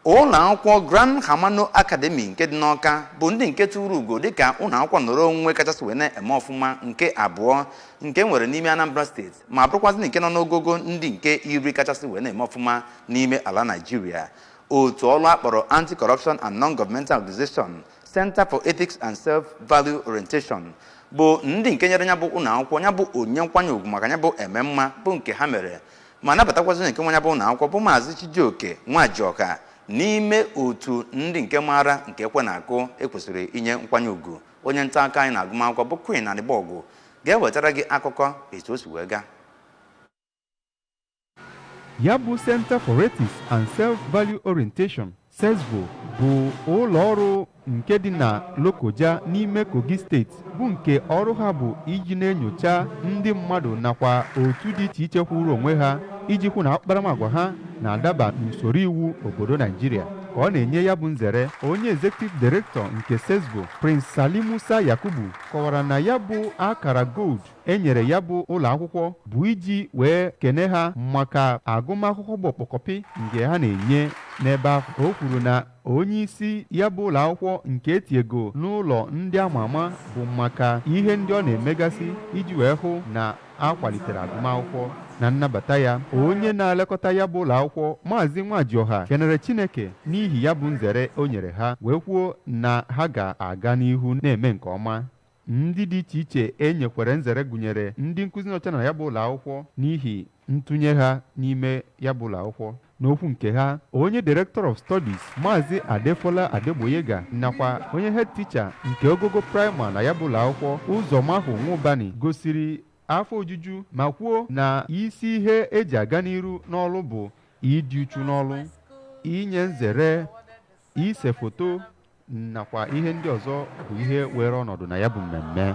Ụlọ akwụkwọ Grand Hamano Academy nke dị n'Ọka bụ ndị nke tụrụ ugo dịka ụlọ akwụkwọ nọrọ onwe kachasị wee na-eme ọfụma nke abụọ nke nwere n'ime Anambra Steeti, ma bụrụkwazị nke nọ n'ogogo ndị nke 10 kachasị wee na-eme ọfụma n'ime ala Naịjirịa. Otu ọrụ akpọrọ Anti-Corruption and Non-Governmental Organization Center for Ethics and Self-Value Orientation bụ ndị nke nyere ya bụ ụlọ akwụkwọ ya bụ onyinye nkwanye ugwu maka ya bụ eme mma bụ nke ha mere, ma nabatakwazi nke nwa ya bụ ụlọ akwụkwọ bụ Maazị Chijioke Nwajioka n'ime otu ndị nke maara nke ekwe na-akụ ekwesịrị inye nkwanye ugwu. Onye nta akụkọ anyị na agụmakwụkwọ bụ Queen Anịbọgụ ga-ewetara gị akụkọ etu o si wee gaa. Ya bụ Center for Ethics and Self-Value Orientation, CESVO, bụ ụlọ ọrụ nke dị na Lokoja n'ime Kogi Steeti, bụ nke ọrụ ha bụ iji na-enyocha ndị mmadụ nakwa otu dị iche iche kwuru onwe ha, iji hụ na akparamagwa ha na-adaba n'usoro iwu obodo Naijiria. Ka ọ na-enye ya bụ nzere, onye Executive Director nke CESVO, Prince Salim Musa Yakubu, kọwara na ya bụ akara gold e nyere ya bụ ụlọ akwụkwọ bụ iji wee kene ha maka agụmakwụkwọ bụ ọkpọkọpị nke ha na-enye n'ebe ahụ. O kwuru na onye isi ya bụ ụlọ akwụkwọ nke etiego n'ụlọ ndị ama ama bụ maka ihe ndị ọ na-emegasị iji wee hụ na a kwalitere agụmakwụkwọ. Na nnabata ya, onye na-elekọta ya bụ ụlọ akwụkwọ, Maazị Nwajioha, kenere Chineke n'ihi ya bụ nzere o nyere ha, wee kwuo na ha ga-aga n'ihu na-eme nke ọma. Ndị dị iche iche e nyekwere nzere gụnyere ndị nkụzi nọcha na ya bụ ụlọ akwụkwọ n'ihi ntụnye ha n'ime ya bụ ụlọ akwụkwọ. N'okwu nke ha, onye Director of Studies, Maazị Adefola Adegboyega, nakwa onye head teacher nke ogogo praịmarị na ya bụ ụlọ akwụkwọ, Ụzọmahụ Nwụbani, gosiri afọ ojuju ma kwuo na isi ihe eji aga n'iru n'ọrụ bụ ịdị uchu n'ọrụ, inye nzere, ise foto nakwa ihe ndị ọzọ bụ ihe were ọnọdụ na ya bụ mmemme.